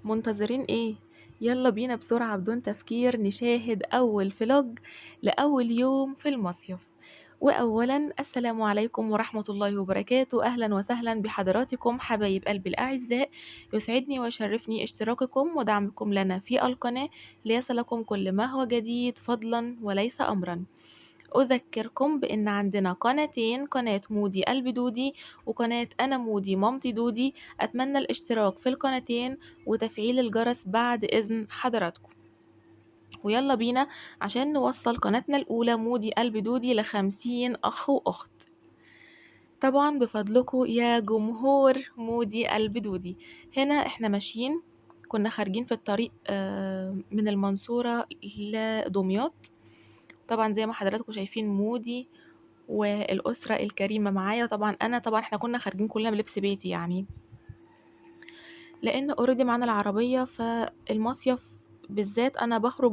منتظرين ايه؟ يلا بينا بسرعة بدون تفكير نشاهد أول فلوج لأول يوم في المصيف. وأولا السلام عليكم ورحمة الله وبركاته، أهلا وسهلا بحضراتكم حبايب قلبي الأعزاء. يسعدني ويشرفني اشتراككم ودعمكم لنا في القناة ليصلكم كل ما هو جديد فضلا وليس أمرا. أذكركم بأن عندنا قناتين، قناة مودي قلب دودي وقناة أنا مودي مامتي دودي. أتمنى الاشتراك في القناتين وتفعيل الجرس بعد إذن حضراتكم. ويلا بينا عشان نوصل قناتنا الأولى مودي قلب دودي ل50 أخ وأخت، طبعا بفضلكم يا جمهور مودي قلب دودي. هنا احنا ماشيين، كنا خارجين في الطريق من المنصورة لدمياط. طبعا زي ما حضراتكم شايفين مودي والأسرة الكريمة معايا. طبعا احنا كنا خارجين كلنا بلبس بيتي لأن اوريدي معانا العربية. فالمصيف بالذات أنا بخرج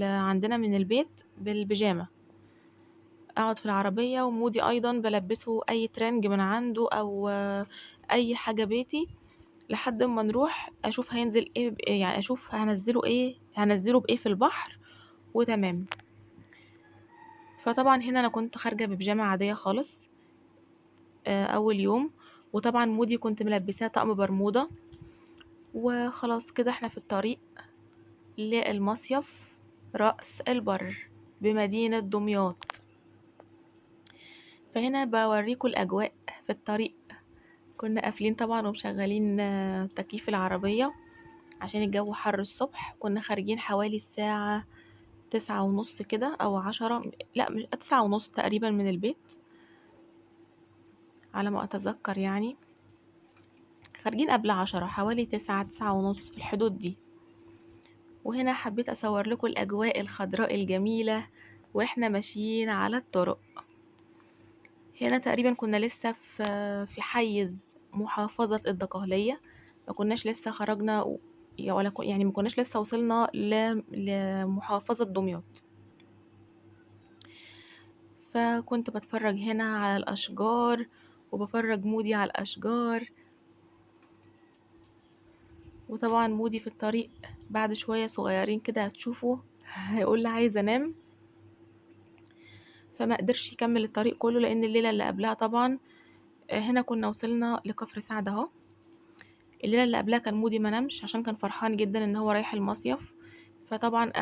عندنا من البيت بالبيجامة، أقعد في العربية، ومودي أيضا بلبسه أي ترنج من عنده أو أي حاجة بيتي لحد ما نروح أشوف هينزل إيه، يعني أشوف هنزله إيه، هنزله بإيه في البحر وتمام. فطبعا هنا أنا كنت خارجة ببيجامة عادية خالص، أول يوم. وطبعا مودي كنت ملبساه طقم برمودا. وخلاص كده احنا في الطريق للمصيف رأس البر بمدينة دمياط. فهنا بوريكم الأجواء في الطريق. كنا قافلين طبعا ومشغلين تكييف العربية عشان الجو حر الصبح. كنا خارجين حوالي الساعة 9:30 كده أو 10، لا مش 9:30 تقريبا من البيت على ما أتذكر، خارجين قبل 10، حوالي 9، 9:30 في الحدود دي. وهنا حبيت أصور لكم الأجواء الخضراء الجميلة وإحنا ماشيين على الطرق. هنا تقريبا كنا لسه في حيز محافظة الدقهلية، ما كناش لسه خرجنا ولا يعني ما كناش لسه وصلنا لمحافظة دمياط. فكنت بتفرج هنا على الأشجار وبفرج مودي على الأشجار. وطبعا مودي في الطريق بعد شوية صغيرين كده هتشوفوا هيقول لي عايز انام، فما قدرش يكمل الطريق كله لان الليلة اللي قبلها طبعا هنا كنا وصلنا لكفر سعد اهو. الليلة اللي قبلها كان مودي ما نامش عشان كان فرحان جدا ان هو رايح المصيف. فطبعا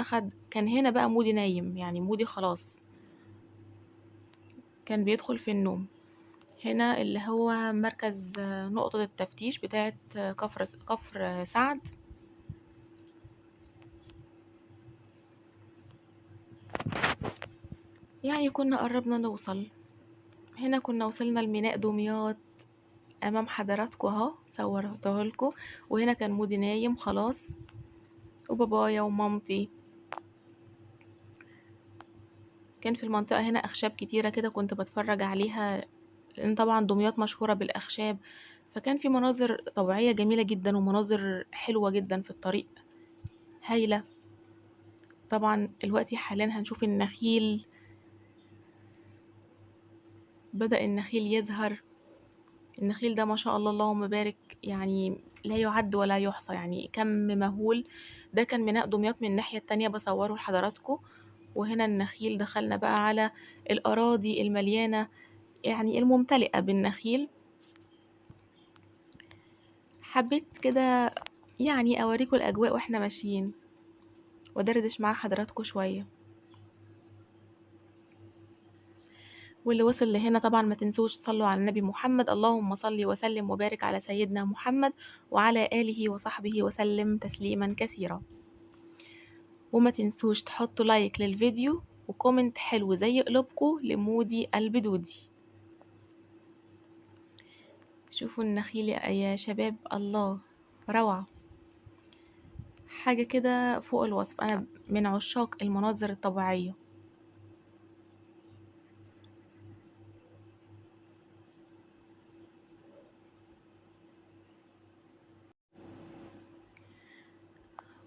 كان هنا بقى مودي نايم، يعني مودي خلاص كان بيدخل في النوم. هنا اللي هو مركز نقطة التفتيش بتاعت كفر سعد. كنا قربنا نوصل. هنا كنا وصلنا لميناء دمياط امام حضراتكم اهو، صورته لكم. وهنا كان مودي نايم خلاص، وبابايا ومامتي. كان في المنطقة هنا اخشاب كتيرة كده كنت بتفرج عليها، لان طبعا دمياط مشهورة بالاخشاب. فكان في مناظر طبيعية جميلة جدا ومناظر حلوة جدا في الطريق هايلة. طبعا دلوقتي حاليا هنشوف النخيل، بدأ النخيل يزهر. النخيل ده ما شاء الله اللهم بارك، لا يعد ولا يحصى، كم مهول. ده كان ميناء دمياط من الناحية التانية بصوره لحضراتكم. وهنا النخيل، دخلنا بقى على الأراضي المليانة الممتلئة بالنخيل. حبيت كده أوريكم الأجواء وإحنا ماشيين ودردش مع حضراتكم شوية. واللي وصل لهنا طبعا ما تنسوش تصلوا على النبي محمد، اللهم صل وسلم وبارك على سيدنا محمد وعلى آله وصحبه وسلم تسليما كثيرا. وما تنسوش تحطوا like للفيديو و comment حلو زي قلوبكم لمودي قلب دودي. شوفوا النخيل يا شباب، الله روعة، حاجة كده فوق الوصف. أنا من عشاق المناظر الطبيعية.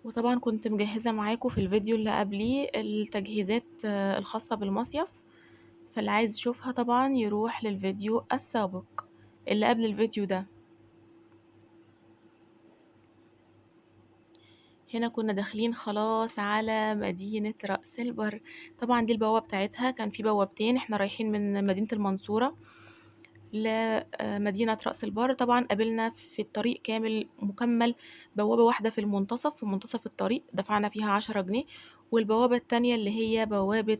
وطبعا كنت مجهزة معاكم في الفيديو اللي قبليه التجهيزات الخاصة بالمصيف، فاللي عايز يشوفها طبعا يروح للفيديو السابق اللي قبل الفيديو ده. هنا كنا داخلين خلاص على مدينة رأس البر. طبعا دي البوابة بتاعتها، كان في بوابتين، احنا رايحين من مدينة المنصورة لمدينة رأس البر. طبعا قابلنا في الطريق كامل مكمل بوابة واحدة في المنتصف، في منتصف الطريق دفعنا فيها 10 جنيه، والبوابة التانية اللي هي بوابة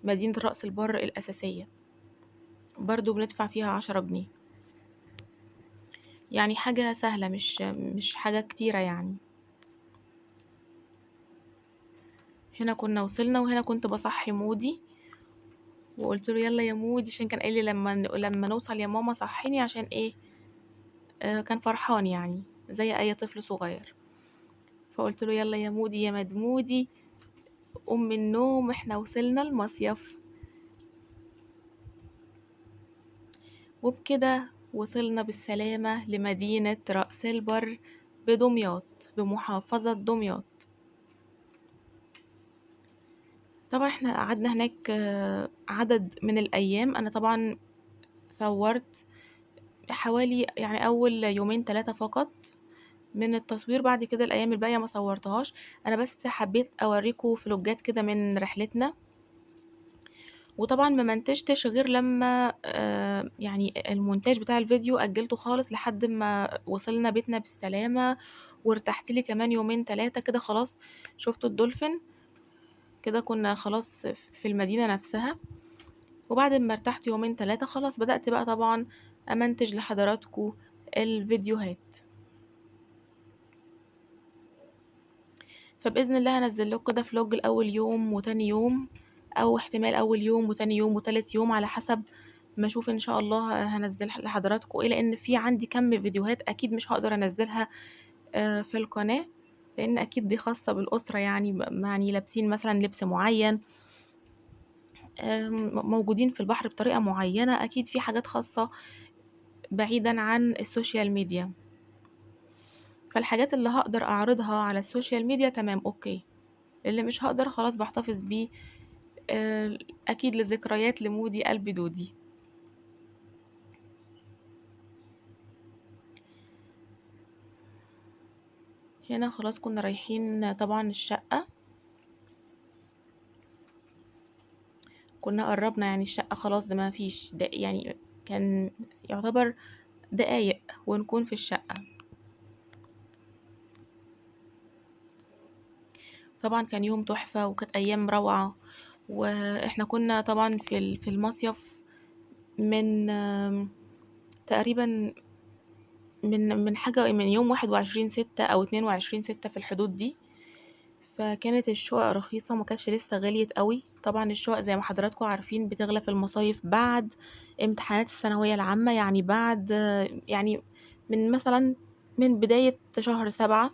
مدينة رأس البر الأساسية برضو بندفع فيها 10 جنيه. يعني حاجة سهلة، مش حاجة كتيرة يعني. هنا كنا وصلنا، وهنا كنت بصحي مودي وقلت له يلا يا مودي، عشان كان قال لي لما نوصل يا ماما صحيني، عشان ايه، كان فرحان يعني زي اي طفل صغير. فقلت له يلا يا مودي يا مدمودي قوم من النوم، احنا وصلنا المصيف. وبكده وصلنا بالسلامة لمدينة رأس البر بدمياط، بمحافظة دمياط. طبعا احنا قعدنا هناك عدد من الأيام. أنا طبعا صورت حوالي أول يومين 3 فقط من التصوير، بعد كده الأيام الباقية ما صورتهاش. أنا بس حبيت أوريكم فلوجات كده من رحلتنا. وطبعا ما منتجتش غير لما المونتاج بتاع الفيديو أجلته خالص لحد ما وصلنا بيتنا بالسلامة، وارتحت لي كمان يومين 3 كده. خلاص شفتوا الدولفين كده، كنا خلاص في المدينة نفسها. وبعد ما ارتحت يومين 3 خلاص بدأت بقى طبعا أمنتج لحضراتكم الفيديوهات. فبإذن الله هنزل لكم كده فلوج الأول يوم وتاني يوم، أو احتمال أول يوم وتاني يوم وتالت يوم، على حسب ما أشوف إن شاء الله هنزل لحضراتكم إيه، لأن في عندي كم فيديوهات أكيد مش هقدر أنزلها، في القناة، لأن أكيد دي خاصة بالأسرة، لابسين مثلا لبس معين، موجودين في البحر بطريقة معينة، أكيد في حاجات خاصة بعيدا عن السوشيال ميديا. فالحاجات اللي هقدر أعرضها على السوشيال ميديا تمام okay، اللي مش هقدر خلاص بحتفظ بيه، أكيد لذكريات لمودي قلبي دودي. هنا خلاص كنا رايحين طبعا الشقة، كنا قربنا الشقة خلاص، ده ما فيش ده كان يعتبر دقايق ونكون في الشقة. طبعا كان يوم تحفة وكانت أيام روعة، وإحنا كنا طبعا في المصيف من، تقريبا من حاجة من يوم 21/6 أو 22/6 في الحدود دي. فكانت الشقق رخيصة، ما كانتش لسه غليت قوي. طبعا الشقق زي ما حضراتكم عارفين بتغلى في المصايف بعد امتحانات الثانوية العامة، يعني بعد، يعني من مثلا من بداية شهر 7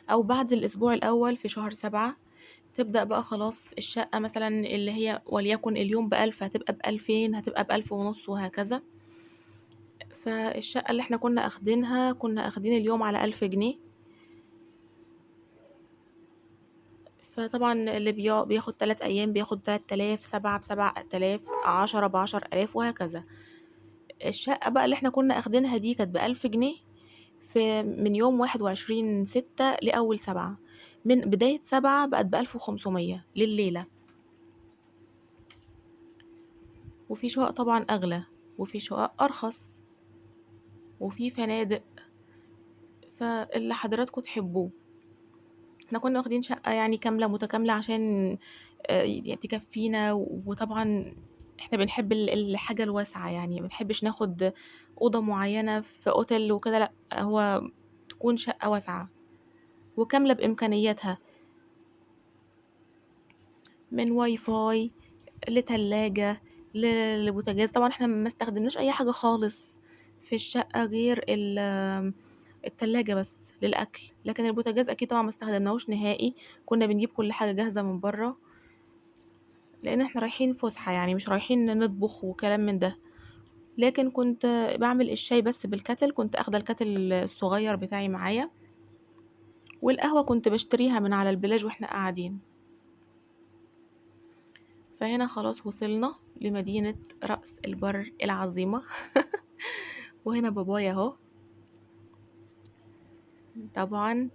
أو بعد الأسبوع الأول في شهر 7 تبدأ بقى خلاص الشقة مثلا اللي هي وليكن اليوم ب1000 هتبقى بألفين، هتبقى بألف ونص وهكذا. فالشقة اللي احنا كنا أخدينها كنا أخدين اليوم على 1000 جنيه. فطبعا اللي بياخد تلات أيام بياخد تلات آلاف، 7 بسبعة آلاف، 10 بعشر آلاف وهكذا. الشقة بقى اللي احنا كنا أخدينها دي كانت ب1000 جنيه من يوم 21/6 لأول 7، من بداية 7 بقت ب1500 لليلة. وفي شقق طبعا أغلى وفي شقق أرخص وفي فنادق، فاللي حضراتكم تحبوه. احنا كنا واخدين شقة كاملة متكاملة عشان، تكفينا، وطبعا احنا بنحب الحاجة الواسعة، ما بنحبش ناخد أوضة معينة في أوتيل وكده، لا هو تكون شقة واسعة وكاملة بإمكانياتها، من واي فاي لتلاجة لبوتاجاز. طبعا احنا ما استخدمناش أي حاجة خالص في الشقة غير التلاجة بس للأكل، لكن البوتاجاز أكيد طبعا ما استخدمناهوش نهائي، كنا بنجيب كل حاجة جاهزة من بره، لأن احنا رايحين فسحة مش رايحين نطبخ وكلام من ده. لكن كنت بعمل الشاي بس بالكتل، كنت أخدة الكتل الصغير بتاعي معايا، والقهوة كنت بشتريها من على البلاج واحنا قاعدين. فهنا خلاص وصلنا لمدينة رأس البر العظيمة. وهنا بابايا اهو طبعا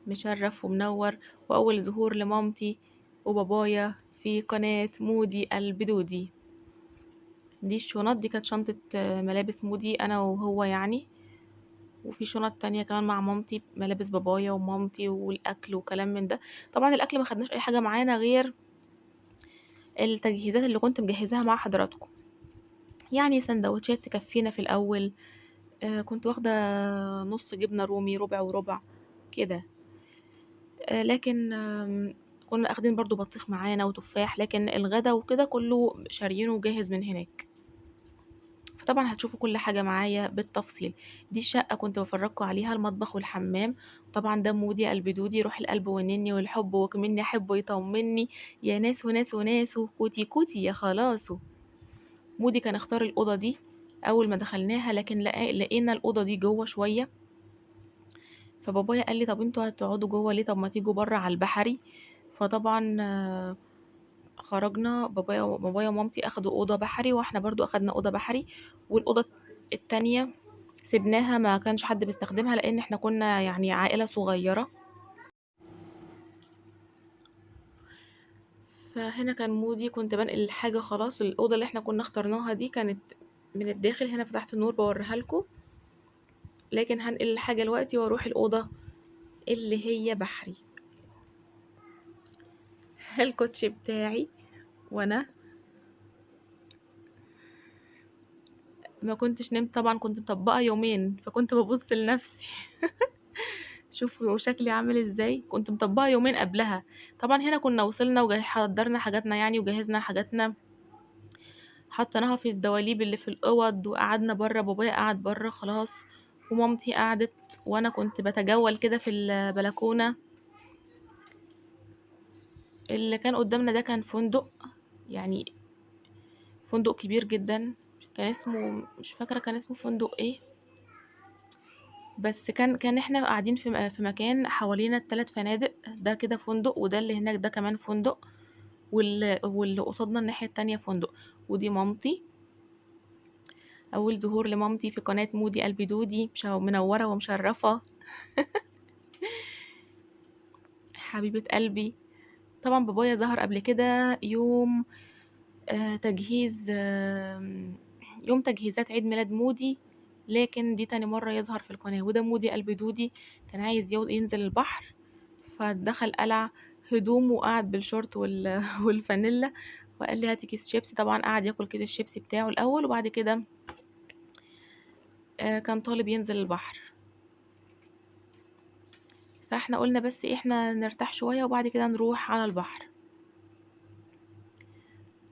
مشرف ومنور، وأول ظهور لمامتي وبابايا في قناة مودي البدودي. دي الشنط، دي كانت شنطة ملابس مودي أنا وهو يعني، وفي شنط تانية كمان مع مامتي، ملابس بابايا ومامتي والأكل وكلام من ده. طبعا الأكل ما خدناش أي حاجة معانا غير التجهيزات اللي كنت مجهزاها مع حضراتكم، يعني سندوتشات تكفينا في الأول. كنت واخدة نص جبنة رومي، ربع وربع كده، لكن كنا أخدين برضو بطيخ معانا وتفاح، لكن الغدا وكده كله شاريينه وجاهز من هناك. فطبعا هتشوفوا كل حاجة معايا بالتفصيل. دي الشقة كنت بفرجكم عليها، المطبخ والحمام. طبعا ده مودي البدودي، روح القلب ونني والحب وكمني احبه يطمني، يا ناس وناس وناسو كوتي كوتي يا خلاصو. مودي كان اختار الأوضة دي أول ما دخلناها، لكن لقينا الأوضة دي جوه شوية، فبابايا قال لي طب انتوا هتقعدوا جوه ليه، طب ما تيجوا بره على البحري. فطبعا خرجنا، بابايا ومامتي اخدوا أوضة بحري، واحنا برضو اخدنا أوضة بحري، والأوضة التانية سيبناها ما كانش حد بيستخدمها لأن احنا كنا يعني عائلة صغيرة. فهنا كان مودي، كنت بنقل الحاجة خلاص. الأوضة اللي احنا كنا اخترناها دي كانت من الداخل، هنا فتحت النور بوريها لكم، لكن هنقل الحاجة دلوقتي واروح الأوضة اللي هي بحري. الكوتشي بتاعي، وانا ما كنتش نمت طبعا، كنت مطبقة يومين، فكنت ببص لنفسي شوفوا شكلي عامل ازاي، كنت مطبقة يومين قبلها. طبعا هنا كنا وصلنا وحضرنا حاجاتنا يعني، وجهزنا حاجاتنا، حطيناها في الدواليب اللي في الاوض، وقعدنا بره. بابايا قعد بره خلاص، ومامتي قعدت، وانا كنت بتجول كده في البلكونه. اللي كان قدامنا ده كان فندق، يعني فندق كبير جدا، كان اسمه مش فاكره كان اسمه فندق ايه، بس كان احنا قاعدين في مكان حوالينا الثلاث فنادق، ده كده فندق، وده اللي هناك ده كمان فندق، واللي قصادنا الناحيه التانية فندق. ودي مامتي، اول ظهور لمامتي في قناه مودي قلبي دودي، منوره ومشرفه حبيبه قلبي. طبعا بابايا ظهر قبل كده يوم، تجهيز، يوم تجهيزات عيد ميلاد مودي، لكن دي تاني مرة يظهر في القناة. وده مودي قلبي دودي كان عايز ينزل البحر، فدخل قلع هدومه وقعد بالشورت والفانيلا، وقال لي هاتي كيس شيبسي. طبعا قعد ياكل كيس الشيبسي بتاعه الأول، وبعد كده، كان طالب ينزل البحر. فاحنا قلنا بس احنا نرتاح شوية وبعد كده نروح على البحر.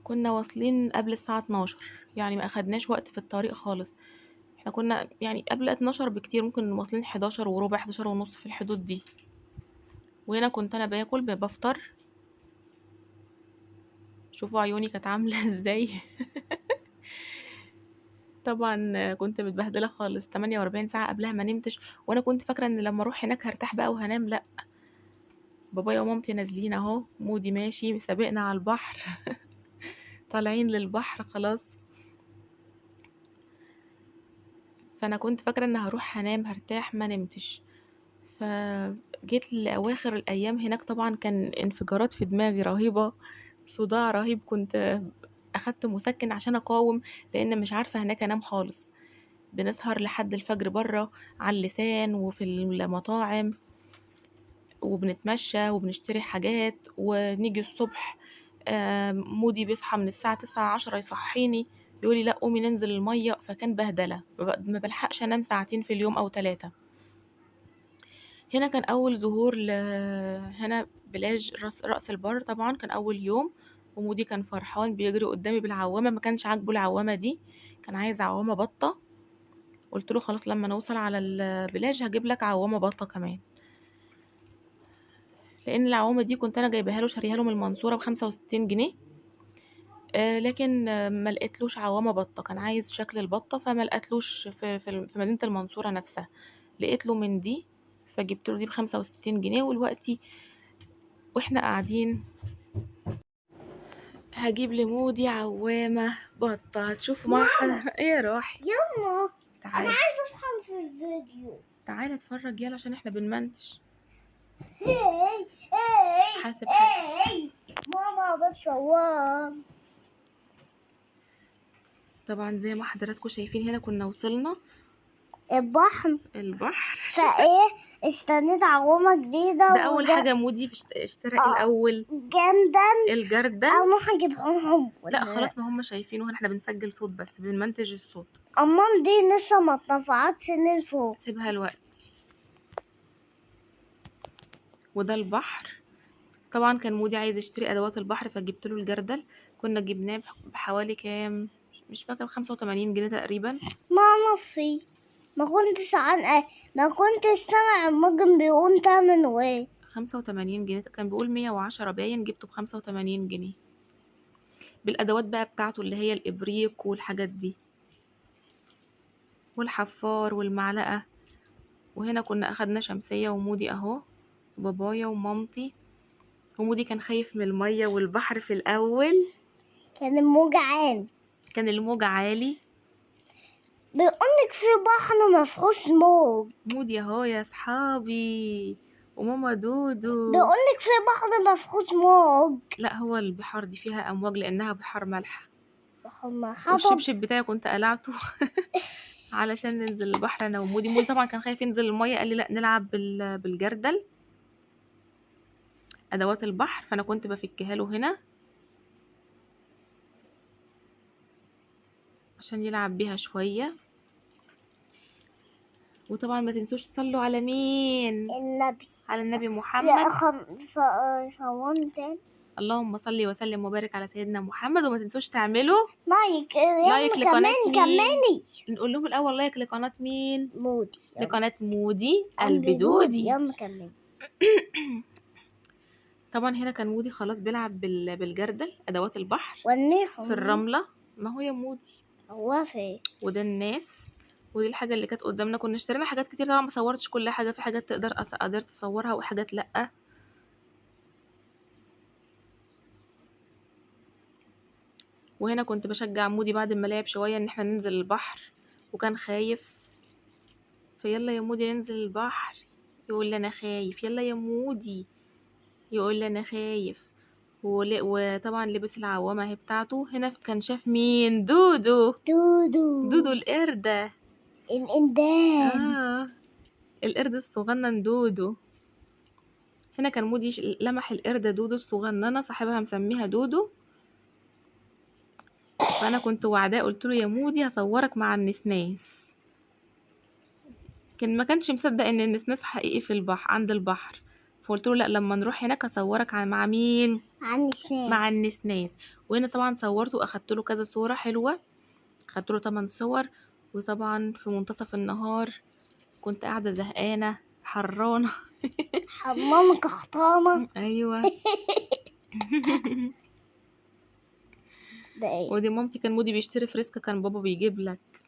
كنا واصلين قبل الساعة 12، يعني ما اخدناش وقت في الطريق خالص، احنا كنا قبل 12 بكتير، ممكن واصلين حداشر وربع، حداشر ونص في الحدود دي. وهنا كنت انا باكل بفطر، شوفوا عيوني كانت عاملة ازاي طبعا كنت متبهدلة خالص، 48 ساعة قبلها ما نمتش، وانا كنت فاكرة ان لما اروح هناك هرتاح بقى وهنام، لا بابايا ومامتي نازلين اهو، مودي ماشي سابقنا على البحر طالعين للبحر خلاص. فانا كنت فاكرة ان هروح هنام هرتاح، ما نمتش. فجيت لاواخر الايام هناك طبعا كان انفجارات في دماغي رهيبة، صداع رهيب، كنت اخدت مسكن عشان اقاوم لان مش عارفة هناك انام خالص. بنسهر لحد الفجر برا على اللسان وفي المطاعم، وبنتمشى وبنشتري حاجات، ونيجي الصبح، مودي بيصحى من الساعة 9:10 يصحيني يقولي لا قومي ننزل المية، فكان بهدلة، ما بلحقش انام ساعتين في اليوم او 3. هنا كان اول ظهور هنا بلاج رأس البر، طبعا كان اول يوم، ومودي كان فرحان بيجري قدامي بالعوامة، ما كانش عاجبه العوامة دي، كان عايز عوامة بطة. قلت له خلاص لما نوصل على البلاج هجيب لك عوامة بطة كمان، لان العوامة دي كنت انا جايباها له شاريها له من المنصورة بخمسة وستين جنيه، لكن ما لقيتلوش عوامة بطة، كان عايز شكل البطة، فما لقيتلوش في مدينة المنصورة نفسها، لقيت له من دي، فجبت له دي بخمسة وستين جنيه. ودلوقتي واحنا قاعدين هجيب لمودي عوامة بطة، هتشوفوا مع ماما. حد. ايه يا روحي؟ يلا. تعالى. انا عايزة اصحى في الفيديو. تعالى اتفرج يلا عشان احنا بنمنتج. حاسب حاسب. ماما بتصور. طبعا زي ما حضراتكم شايفين هنا كنا وصلنا البحر. البحر. فايه اشتريت عوامة جديدة. ده أول حاجة مودي اشترى إيه الأول؟ جردل. الجردل. أو نروح نجيبهم. لا خلاص، ما هم شايفينه هنا، احنا بنسجل صوت بس، بنمنتج الصوت. أمال دي لسه ما اترفعتش لفوق. سيبها الوقت. وده البحر. طبعا كان مودي عايز يشتري أدوات البحر، فجبت له الجردل. كنا جبناه بحوالي كام؟ مش فاكرة، 85 جنيه تقريبا. ما نفسي ما كنتش عن ما كنتش سامع المجرم بيقول تمنه ايه. 85 جنيه، كان بيقول 110 باين، جبته ب85 جنيه بالأدوات بقى بتاعته اللي هي الإبريق والحاجات دي والحفار والمعلقة. وهنا كنا أخدنا شمسية ومودي أهو، بابايا ومامتي. ومودي كان خايف من المية والبحر في الأول، كان الموج عالي. كان الموج عالي. بيقولك في بحر ما فيهوش موج. مودي اهو يا صحابي، وماما دودو. بيقولك في بحر ما فيهوش موج. لا، هو البحار دي فيها امواج لانها بحار مالحه. بحر مالحه. والشبشب بتاعي كنت قلعته علشان ننزل البحر انا ومودي. مودي طبعا كان خايف ينزل الميه، قال لي لا نلعب بالجردل ادوات البحر، فانا كنت بفكها له هنا عشان يلعب بيها شويه. وطبعا ما تنسوش تصلوا على مين؟ النبي، على النبي محمد. صوان. اللهم صل وسلم وبارك على سيدنا محمد. وما تنسوش تعملوا like، like لقناة مين؟ كماني. نقول لهم الاول like لقناة مين؟ مودي. لقناة مودي قلب دودي. يلا كملي. طبعا هنا كان مودي خلاص بيلعب بالجردل ادوات البحر والنيحو في الرملة. ما هو يا مودي هو فين؟ وده الناس، ودي الحاجة اللي كانت قدامنا. كنا اشترينا حاجات كتير طبعا، ما صورتش كل حاجة، في حاجات قدرت اصورها وحاجات لأ. وهنا كنت بشجع مودي بعد ما لعب شوية ان احنا ننزل البحر، وكان خايف. فيلا يا مودي ننزل البحر، يقول لي انا خايف. يلا يا مودي، يقول لي انا خايف. وطبعا لبس العوامة اهي بتاعته. هنا كان شاف مين؟ دودو. دودو. دودو القردة. الإندان. القرد الصغنن دودو. هنا كان مودي لمح القردة دودو الصغننة، صاحبها مسميها دودو. فأنا كنت وعداه، قلت له يا مودي هصورك مع النسناس. كان ما كانش مصدق ان النسناس حقيقي في البحر، عند البحر. فقلت له لا، لما نروح هناك هصورك مع مين؟ مع النسناس. مع النسناس. وهنا طبعا صورته واخدت له كذا صورة حلوة، اخدت له 8 صور. وطبعا في منتصف النهار كنت قاعدة زهقانة حرانة. حمام قحطانة. ايوه. ده ايه؟ ودي مامتي، كان مودي بيشتري فريسكا، كان بابا بيجيب لك.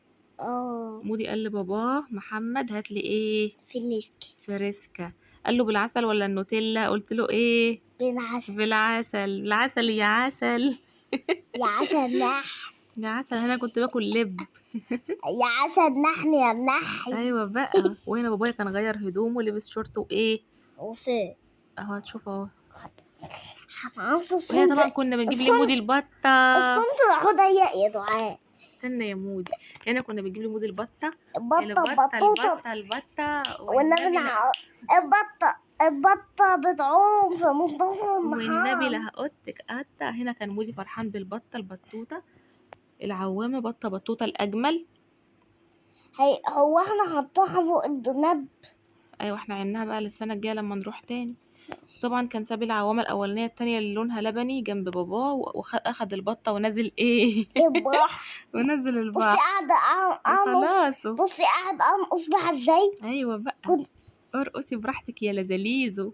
مودي قال لباباه محمد هات لي ايه؟ فريسكا. فريسكا. قال له بالعسل ولا النوتيلا؟ قلت له ايه؟ بالعسل. بالعسل. بالعسل يا عسل. يا عسل نح. يا عسل. انا كنت باكل لب. يا عسل نحن يا منحي. ايوه بقى. وهنا بابايا كان غير هدومه، لبس شورت وايه؟ وفين؟ اهو هتشوف اهو. معرفش وهنا الصمت. طبعا كنا بنجيب لمودي البطه. الصمت راح ضيق يا دعاء. استنى يا مودي. هنا كنا بنجيب لمودي البطه. البطه، البطه، البطوطه. البطه، البطه. والنبي البطه بتعوم في منتصف النهار. والنبي لا هقطك قطه. هنا كان مودي فرحان بالبطه، البطوطه العوامه، بطه بطوطه الاجمل. هو احنا حطوها فوق الدولاب؟ ايوه احنا عيناها بقى للسنه الجايه لما نروح تاني. طبعا كان ساب العوامه الاولانيه التانية اللي لونها لبني جنب باباه، واخد البطه ونزل ايه؟ البحر. ونزل البحر. بصي قاعده انقص. خلاص. بصي قاعده انقص بقى ازاي؟ ايوه بقى. كنت ارقصي براحتك يا لذليزو.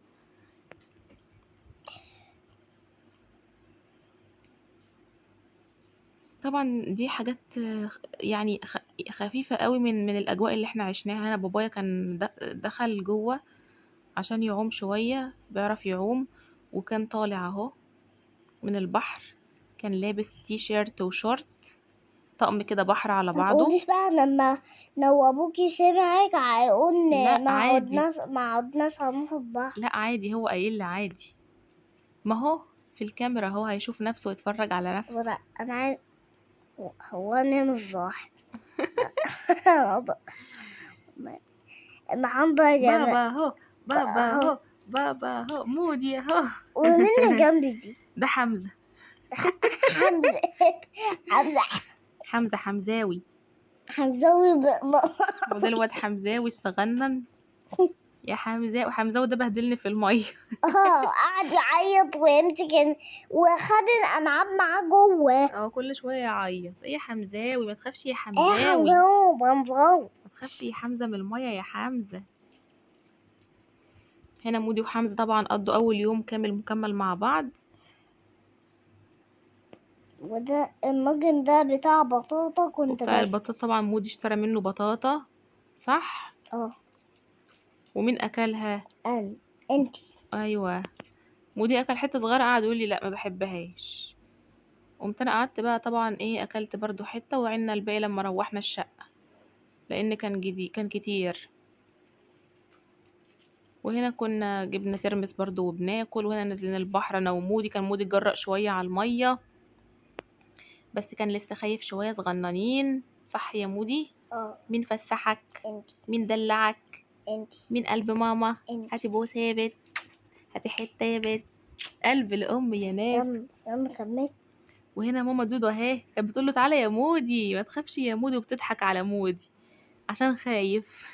طبعا دي حاجات خفيفة قوي من الأجواء اللي احنا عشناها. أنا بابايا كان دخل جوه عشان يعوم شوية، بيعرف يعوم، وكان طالع اهو من البحر، كان لابس تي شيرت وشورت. طقم كده بحر على ما بعضه. تقوليش بقى لما لو ابوكي سمعك هيقول لا، ما عادي. عدناش، ما عدناش هنروح البحر. لا عادي، هو قايل لي عادي، ما هو في الكاميرا هو هيشوف نفسه ويتفرج على نفسه. لا انا عايز، هو انا مش صاحي. النهارده يا جماعة. بابا اهو، بابا اهو، بابا اهو، مودي اهو. ومين اللي جنبي دي؟ ده حمزة. حمزة. حمزة. حمزة حمزاوي. حمزاوي وده الواد حمزاوي الصغنن. يا حمزاوي، حمزاوي ده بهدلني في المية. قعد يعيط ويمسك وخد الألعاب معاه جوه. كل شوية يعيط. إيه يا حمزاوي، ما تخافش يا إيه حمزاوي. حمزاوي، حمزاوي. ما تخافش يا حمزة من المية يا حمزة. هنا مودي وحمزة طبعا قضوا أول يوم كامل مكمل مع بعض. وده الناجن ده بتاع بطاطا، كنت بتاع بس البطاطا طبعا مودي اشترى منه بطاطا، صح؟ ومين أكلها؟ أنا. انتي. أيوة، مودي أكل حتة صغيرة، قعد يقول لي لا ما بحبهاش. قمت أنا قعدت بقى طبعا إيه، أكلت برضو حتة، وعنا الباقي لما روحنا الشقة لأن كان جديد، كان كتير. وهنا كنا جبنا ترمس برضو وبناكل. وهنا نزلنا البحر أنا ومودي، كان مودي اتجرأ شوية على المية بس كان لسه خايف شوية، صغننين. صح يا مودي؟ مين فسحك؟ انتي. مين دلعك؟ انتي. مين قلب ماما؟ انتي. هاتي بوسه يا بت، هاتي حتة يا بت، قلب الأم يا ناس. يلا، يلا كملي. وهنا ماما دودو اهي كانت بتقول له تعالى يا مودي، ما تخافش يا مودي، وبتضحك على مودي عشان خايف.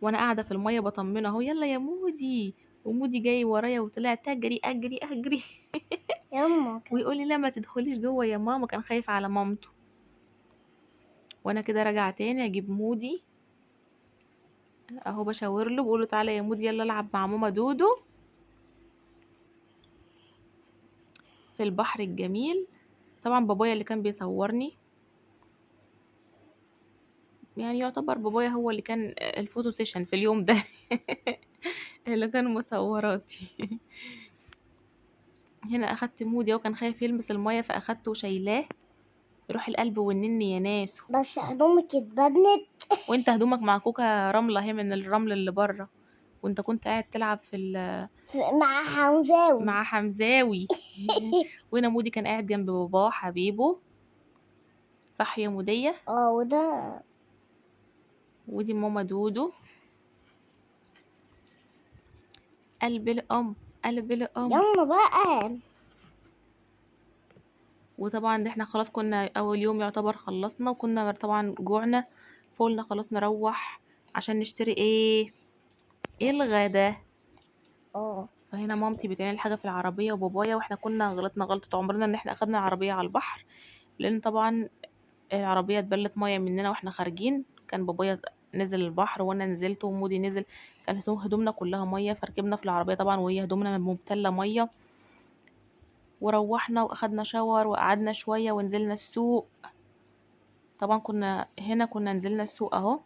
وانا قاعدة في المية بطمنه اهو، يلا يا مودي، ومودي جاي ورايا وطلع تجري اجري اجري. يلا. ويقول لي لا ما تدخليش جوه يا ماما، كان خايف على مامته. وانا كده راجعه تاني اجيب مودي اهو، بشاور له بقول له تعالى يا مودي يلا العب مع ماما دودو في البحر الجميل. طبعا بابايا اللي كان بيصورني، يعتبر بابايا هو اللي كان ال photo session في اليوم ده. اللي كان مصوراتي. هنا اخدت مودي وكان خايف يلمس المية فاخدته وشايلاه. روح القلب والنن يا ناس. بس هدومك اتبنت. وانت هدومك مع كوكا رملة اهي من الرمل اللي بره، وانت كنت قاعد تلعب في مع حمزاوي. مع حمزاوي. وهنا مودي كان قاعد جنب باباه حبيبه، صح يا مودية؟ وده ودي ماما دودو. قلب الأم، قلب الأم. يلا بقى. وطبعا احنا خلاص كنا أول يوم يعتبر خلصنا، وكنا طبعا جوعنا، فقلنا خلاص نروح عشان نشتري ايه؟ ايه الغدا. فهنا مامتي بتعمل حاجة في العربية وبابايا، واحنا كنا غلطنا غلطة عمرنا ان احنا اخدنا العربية على البحر، لان طبعا العربية اتبلت مية مننا واحنا خارجين. كان بابايا نزل البحر وانا نزلت ومودي نزل، كان هدومنا كلها مية، فركبنا في العربية طبعا وهي هدومنا مبتلة مية. وروحنا واخدنا شاور وقعدنا شوية ونزلنا السوق. طبعا كنا هنا كنا نزلنا السوق اهو،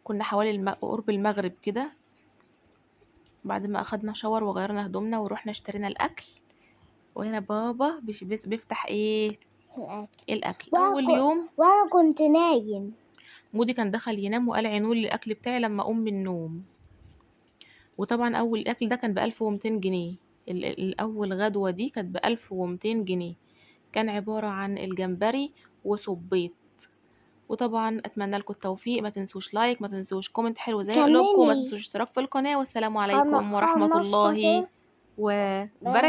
كنا حوالي قرب المغرب كده، بعد ما اخدنا شاور وغيرنا هدومنا وروحنا اشترينا الاكل. وهنا بابا بيفتح ايه؟ الاكل. الاكل. اول يوم وانا كنت نايم، مودي كان دخل ينام وقال عينولي الاكل بتاعي لما اقوم من النوم. وطبعا اول الاكل ده كان ب1200 جنيه، الاول غدوه دي كانت ب1200 جنيه، كان عباره عن الجمبري وصبيط. وطبعا اتمنى لكم التوفيق، ما تنسوش like، ما تنسوش comment حلو زي قلوبكم، ما كملي. تنسوش اشتراك في القناه، والسلام عليكم ورحمه خلصت الله كده؟ وبركاته.